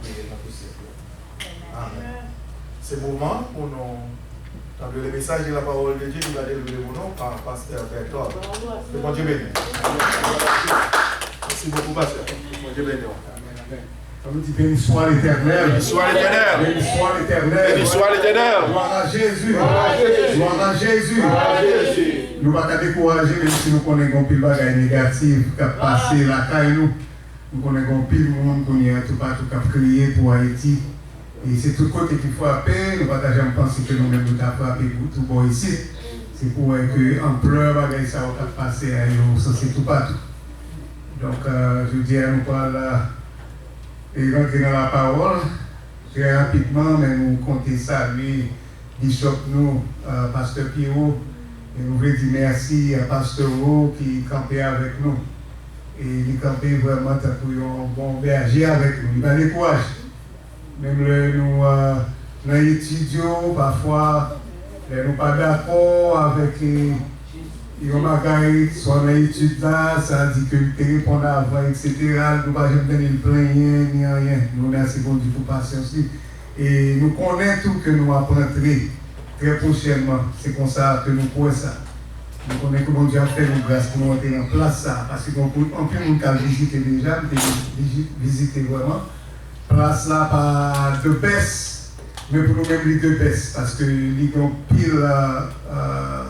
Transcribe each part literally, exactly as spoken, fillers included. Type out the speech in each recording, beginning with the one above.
Nan tout syèk yo. Amèn. Se moman pou nou t ap rele mesaj de la parole de Dieu ki va delivre pou nou pa pastè Berthold. Ke Bondye beni. Merci beaucoup, pasteur. Bondye beni w. Amèn, amèn. An nou di, béni soit l'Éternel. Béni soit l'Éternel. Béni soit l'Éternel. Béni soit l'Éternel. Gloire à Jésus. Gloire à Jésus. Gloire à Jésus. Gloire à Jésus. Nou pa ka dekouraje, menm si nou konnen gen anpil bagay negatif k ap pase lakay nou. Nou konnen gen anpil moun kounye a toupatou k ap kriye pou Ayiti. E se tout kote ki frape, nou pa ta janm panse ke nou menm nou ta frape pou tou bò isit. Se pou wè ke anplè bagay sa yo k ap pase a yo sanse toupatou. Donk, euh, jodi a nou pral, euh, e rantre nan lapawòl trè rapidman, men nou konte salye bishop nou, euh, pastè Pierrot, e nou vle di mèsi a pastè Ro ki kanpe avèk nou. E li kanpe vrèman tankou yon bon bèje avèk nou. Li pa dekouraje. Menm lè nou, euh, nan etid yo, pafwa, lè nou pa dakò avèk, eh, yon bagay, swa nan etid la, sa di ke l te reponn avan, etsetera, nou pa janm tande l plenyen, ni anyen. Nou remèsye Bondye pou pasyans li. E nou konnen tou ke nou ap rantre trè pwochènman. Se konsa ke nou kwè sa. Nou konnen ke Bondye ap fè nou gras pou nou rantre nan plas sa a. Paske gen anpil, anpil moun k al vizite deja, m te vizite vrèman. Plas la pa the best, men pou nou menm li the best, paske li gen anpil, euh, euh,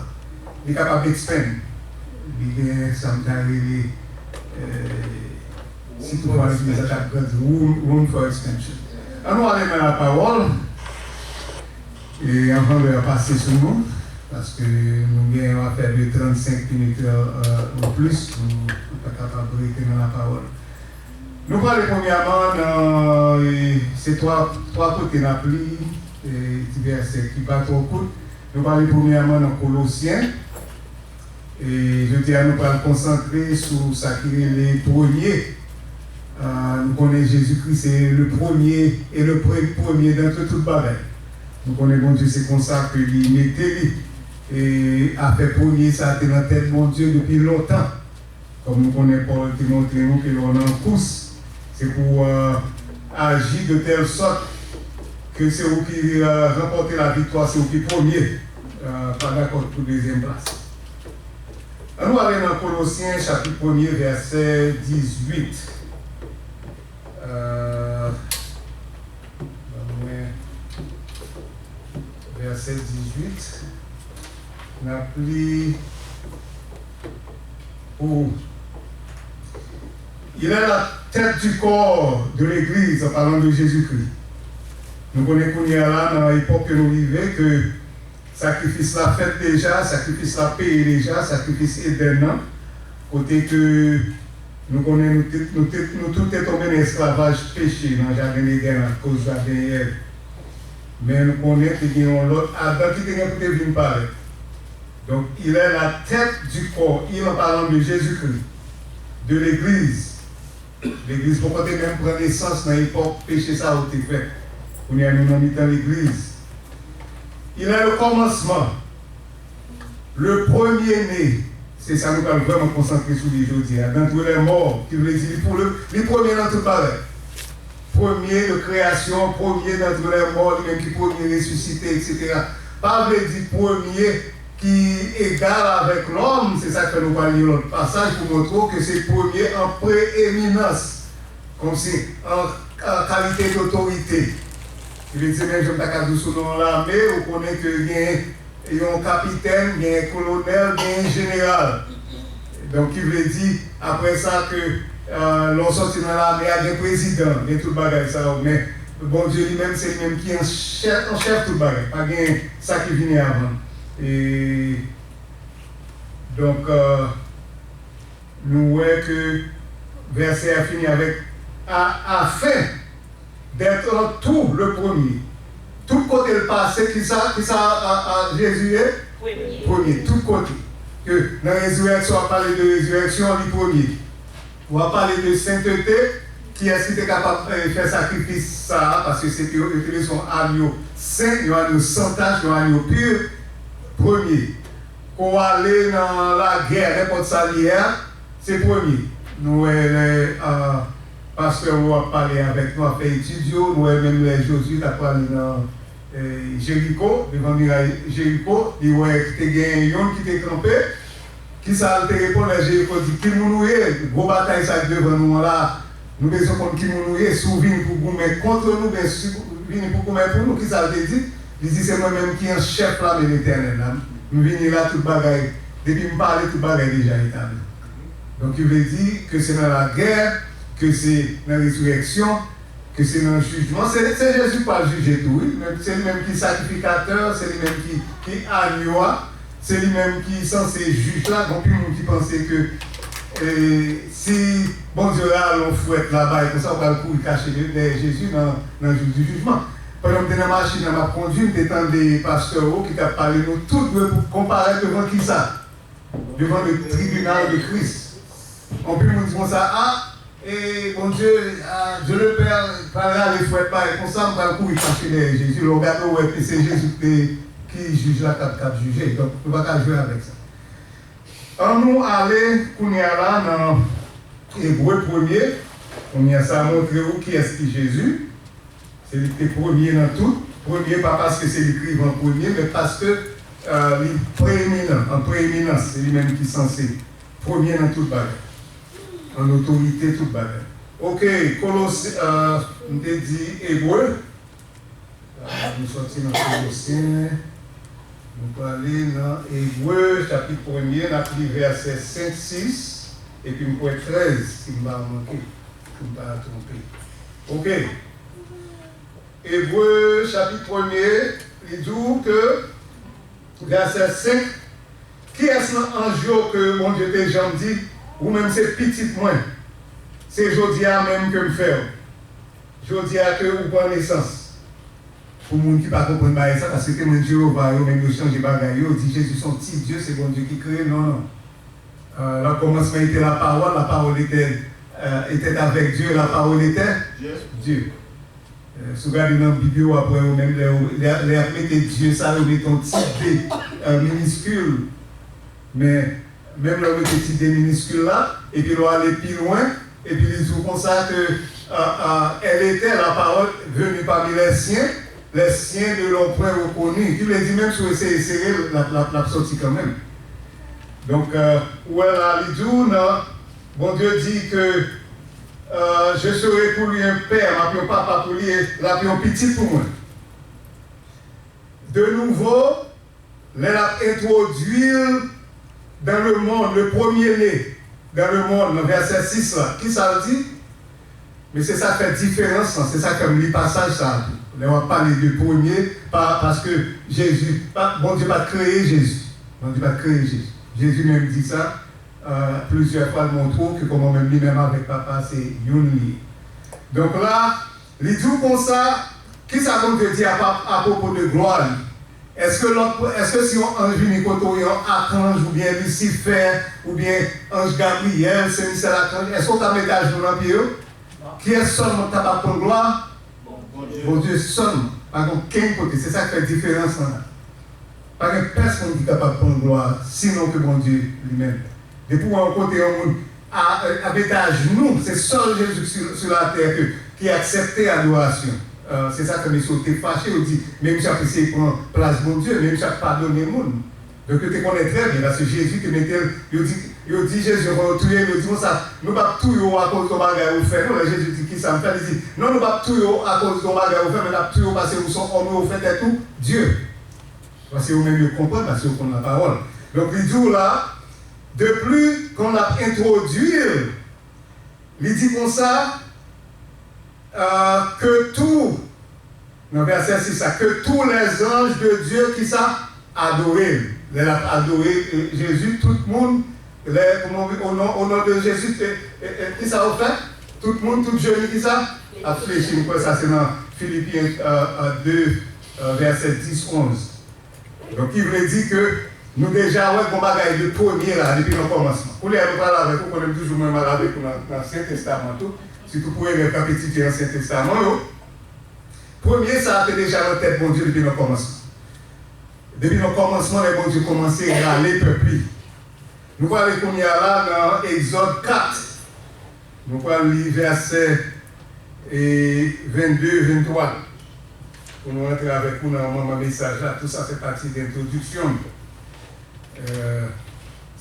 li kapab expand. Li gen sa m ta rele, euh, si toutfwa legliz la t ap grandi, room, room for expansion. An nou ale nan lapawòl. E anvan lè a pase sou nou, paske nou gen yon afè de trannsenk minit, euh, ou plis, nou, nou pa kapab rete nan lapawòl. Nou prale premyèman nan, e, se twa, twa kote n ap li, e, ti vèsè ki pa twò kout. Nou prale premyèman nan Kolosyen. E jodi a, nou pral konsantre sou sa ki rele premye. Ah, nou konnen Jezikri se le premye e le pre-, premye dan tout bagay. Nou konnen Bondye se konsa ke li mete li. E afè premye sa te nan tèt Bondye depi lontan. Kòm nou konnen Pòl te montre nou ke lè w nan kous, se pou w, euh, aji de tèl sòt ke se ou ki, euh, ranpòte laviktwa, se ou ki premye, euh, pa dakò pou dezyèm plas. An nou ale nan Kolosyen chapit premye, vèsè dizuit. Euh, ban mwen vèsè dizuit. N ap li pou ou. Il est la tête du corps de l'Église, en parlant de Jésus-Christ. Nou konnen kounye a la, nan epòk ke nou rive, ke sakrifis la fèt deja, sakrifis la peye deja, sakrifis Edèn nan, kote ke nou konnen nou te, nou te, nou tout te tonbe nan esklavaj peche nan jaden Edèn akoz jaden Èv. Men nou konnen te gen yon lòt Adan ki te gen pou te vin parèt. Donk, il est la tête du corps, il, en parlant de Jésus-Christ, de l'Église. Legliz poko te menm pran nesans nan epòk peche sa yo te fèt. Kounye a, nou nan mitan legliz. Il est le commencement, le premier-né. Se sa nou pral vrèman konsantre sou li jodi a. D'entre les morts, ki vle di li pou le, li premye nan tout bagay. Premye de kreyasyon, premye d'entre les morts, li menm ki premye resisite, etsetera. Pa vle di premye ki egal avèk lòm, se sa k fè nou pral li yon lòt pasaj pou montre w ke se premye an preeminans, kòmsi an, an kalite dotorite. Ki vle di, menm jan m ta ka di w sou non lame, ou konnen ke gen yon kapitèn, gen kolonèl, gen jeneral. Donk, ki vle di, apre sa, ke, euh, lè w sòti nan lame a, gen prezidan, gen tout bagay sa yo. Men, Bondye li menm, se li menm ki an chèf, an chèf tout bagay. Pa gen sa ki vini avan l. E, donk, euh, nou wè ke vèsè a fini avèk, a, afin d'être en tout le premier. Tout kote l pase, kisa, kisa a, a, Jezi ye? Premye. Premye, tout kote. Ke nan rezirèksyon, ap pale de rezirèksyon, li premye. W ap pale de sentete, kiyès ki te kapab, eh, fè sakrifis sa a, paske se te, yo te bezwen yon agno sen, yon agno san tach, yon agno pur, premye. Ke w ale nan lagè, nenpòt sa l ye a, se premye. Nou wè lè, ah, Pastè yo ap pale avèk nou, ap fè etid yo. Nou wè menm lè Jozye t ap prale nan, eh, Jeriko, devan miray Jeriko, li wè te gen yonn ki te kanpe. Kisa l te reponn lè Jeriko di, "Ki moun ou ye? Gwo batay sa k devan nou an la, nou bezwen konn ki moun ou ye. Si w vini pou goumen kont nou, oubyen si w vini pou goumen pou nou." Kisa l te di? Li di, "Se mwen menm ki an chèf lame Letènèl la. M vini la, tout bagay, depi m pale, tout bagay deja etabli." Donk, ki vle di ke se nan lagè, ke se nan rezirèksyon, ke se nan jijman. Se, se Jezi k pral jije tou, wi. Men se li menm ki sakrifikatè, se li menm ki, ki agno a, se li menm ki sanse jij la. Gon pil moun ki panse ke, eh, si Bondye rale yon fwèt la bay konsa, ou pral kouri kache de-, dèyè Jezi nan, nan jou di jijman. Pandan m te nan machin nan, m ap kondui, m te tande pastè yo ki t ap pale nou tout dwe pou konparèt devan kisa? Devan le tribinal de Christ. Anpil moun di konsa, a, e Bondye, a, Dieu le Père, pral rale fwèt bay konsa, m pral kouri kache dèyè Jezi. Lè w gade, w wè ke se Jezi ki te, ki jij la k ap, k ap jije. Donk, nou pa ka jwe avèk sa. Ann nou ale kounye a la nan Ebre premye. Kounye a sa montre ou kiyès ki Jezi. Se li ki te premye nan tout. Premye, pa paske se li ki rive an premye, men paske, eh, li preyeminan, an preyeminans, se li menm ki sanse premye nan tout bagay. An otorite tout bagay. Oke, Kolose, eh, m te di Ebre. Eh, nou sòti nan Kolosyen. Nou prale nan Ebre, chapit premye, n ap li vèsè senk, sis, epi m kwè trèz, si m pa manke, si m pa twonpe. Oke. Ebre, chapit premye, li di w ke, vèsè senk, kiyès nan anj yo ke Bondye te janm di, "Ou menm se pitit mwen, se jodi a menm ke m fè w"? Jodi a ke ou pran nesans. Pou moun ki pa konprann bagay sa, paske temwen Jewova yo menm yo chanje bagay yo, yo di Jezi se yon ti Dye, se Bondye ki kreye. Non, non. Euh, la kòmansman ete la pawòl, la pawòl ete, euh, ete avèk Dye, la pawòl ete Dye. Euh, si w gade nan Bib yo, w ap wè yo menm lè yo, lè, lè y ap mete Dye sa, yo mete yon ti D, euh, miniskil. Men, menm lè w mete ti D miniskil la, epi lè w ale pi lwen, epi li di w konsa ke, euh, euh, elle était la parole venue parmi les siens, les siens ne l'ont point reconnue. Ki vle di, menm si w eseye sere l, l ap, l ap, l ap sòti kanmenm. Donk, euh, ou wè la, li di w nan, Bondye di ke, euh, je serai pour lui un père, m ap yon papa pou li, e l ap yon pitit pou mwen. De nouveau, lè l ap entwodui l dans le monde, le premier-né dans le monde, nan vèsè sis la, kisa l di? Men se sa k fè diferans lan, se sa k fè m li pasaj sa a tou. Lè w ap pale de premye, pa, paske Jezi, pa, Bondye pa t kreye Jezi. Bondye pa t kreye Jezi. Jezi menm di sa, euh, plizyè fwa, l montre w ke kòman menm li menm avèk Papa se youn li ye. Donk la, li di w konsa, kisa Bondye di apa-, apwopo de glwa li? Èske lòt, èske si yon anj vini kote w, yon akanj oubyen Lisifè, oubyen anj Gabriyèl, Sen Michèl Akanj, èske w ka mete ajenou nan pye yo? Kiyès sèlman k kapab pran glwa? Bondye. Bondye sèlman. Pa gen okenn kote. Se sa k fè diferans lan la. Pa gen pèsonn ki kapab pran glwa sinon ke Bondye li menm. Depi w wè yon kote yon moun a, a mete ajenou, se sèl Jezi sou, sou latè ke, ki aksepte adorasyon. Euh, se sa k fè mesye yo te fache, yo di, men misye ap eseye pran plas Bondye, men misye ap padone moun. Donk, yo te konnen trè byen, paske Jezi te mete l, yo di, yo di Jezi, anvan yo touye l, yo di konsa, "Nou p ap touye w akoz yon bagay ou fè, non." Lè Jezi di, "Kisa m fè?" Li di, "Non, nou p ap touye w akoz yon bagay ou fè, men n ap touye w paske ou se yon òm, ou fè tèt ou Dye." Paske yo menm yo konprann, paske yo konn lapawòl. Donk, li di w la, de plis, kan l ap entwodui l, li di konsa, euh, que tout, nan vèsè sis la, que tous les anges de Dieu, kisa? Adore l. Lè l ap adore, euh, Jezi, tout moun, lè, kòman, au nom, au nom de Jésus, e, e, e, kisa yo fè? Tout moun, tout je li, kisa? Ap flechi. M kwè sa se nan Filipyen, euh, euh, de, euh, vèsè dis, onz. Donk, ki vle di ke nou deja wè gon bagay de premye la, depi nan kòmansman. Kounye a, nou pral avèk ou, konnen m toujou mwen mal avèk ou nan, nan Ansyen Testaman tou, sitou pou elèv k ap etidye Ansyen Testaman yo. Premye sa a te deja nan tèt Bondye depi nan kòmansman. Depi nan kòmansman, lè Bondye kòmanse rale pèp li. Nou prale kounye a la nan Egzòd kat. Nou pral li vèsè e vennde, venntwa pou nou rantre avèk ou nan manman mesaj la. Tou sa fè pati de entwodiksyon. Euh,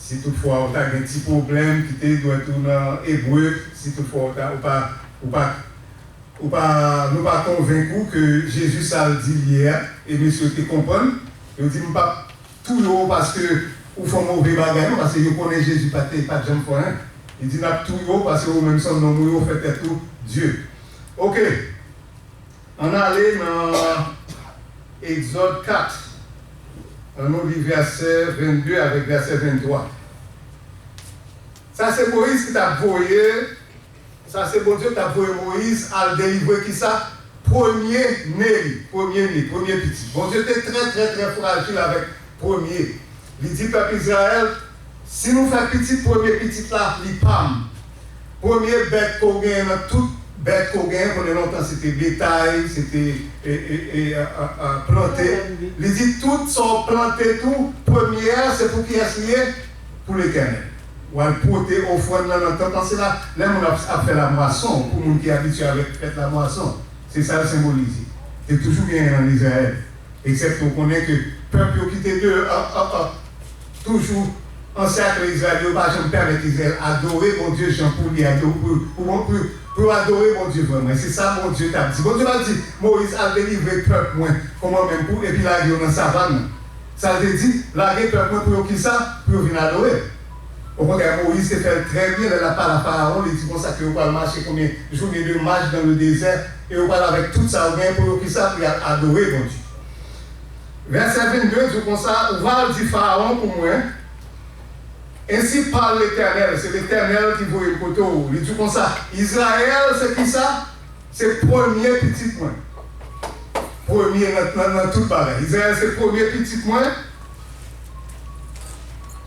si toutfwa ou ta gen ti pwoblèm, kite dwèt ou nan Ebre, si toutfwa ou ta, ou pa, ou pa, ou pa, nou pa konvenk ou ke Jezi sa l di l ye a, e mesye yo te konprann, yo di, "M p ap touye w paske ou fè yon move bagay, non, paske yo konnen Jezi pa t, pa t janm fè anyen." Li di, "N ap touye w paske ou menm se yon nonm ou ye, ou fè tèt ou Dye." Oke. Ann ale nan Egzòd kat. Ann nou li vèsè vennde avèk vèsè venntwa. Sa se Moyiz ki t ap voye, sa se Bondye ki t ap voye Moyiz al delivre kisa? Premye ne li, premye ne, premye pitit. Bondye te trè, trè, trè frajil avèk premye. Li di pèp Izrayèl, "Si nou fè pitit, premye pitit la, li pa m." Premye bèt ke w genyen nan tout bèt ke w genyen, konnen lontan se te betay, se te e, e, e, a, a, a, plante. Li di, "Tout sa w plante tou, premye a, se pou kiyès li ye? Pou Letènèl." W al pote ofrann nan nan tanp lan, se la, lè moun ap, ap fè lamwason, pou moun ki abitye avèk fèt lamwason, se sa l senbolize. Te toujou genyen ann Izrayèl. Eksèpte w konnen ke pèp yo ki te de, a, a, a, toujou ansyen ak Izrayèl yo pa janm pèmèt Izrayèl adore Bondye jan pou li adore, pou, pou, pou, pou yo adore Bondye vrèman. E se sa Bondye t ap di. Bondye pa t di, "Moyiz, al delivre pèp mwen, kòman menm pou, epi lage yo nan savann nan." Sa l te di, "Lage pèp mwen pou yo kisa? Pou yo vin adore." Okontrè, Moyiz te fè l trè byen lè l ap pale a Farawon, li di konsa ke yo pral mache konbyen jounen de mach dans le désert, e yo pral avèk tout sa yo genyen pou yo kisa? Pou y al adore Bondye. Vèsè vennde di konsa, "Ou va al di Farawon pou mwen, 'Ainsi parle l'Éternel,'" se Letènèl ki voye l kote w. Li di konsa, "Izrayèl se kisa? Se premye pitit mwen." Premye nan, nan, nan tout bagay. Izrayèl se premye pitit mwen.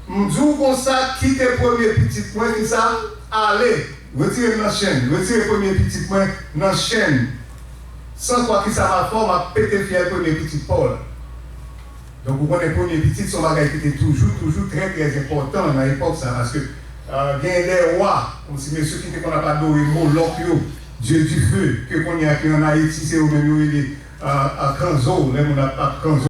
M di w konsa, kite premye pitit mwen, kisa? Ale. Retire m nan chenn. Retire premye pitit mwen nan chenn. San kwa ki sa va fè w, m ap pete fyèl premye pitit pa w la. Donk, ou konnen premye pitit se yon bagay ki te toujou, toujou trè, trè enpòtan nan epòk sa, paske, euh, gen de wa, kòmsi mesye ki te konn ap adore Molòk yo, Dieu du feu, ke kounye a ki ann Ayiti, se yo menm yo rele, euh, euh, kanzo, lè moun ap, ap kanzo.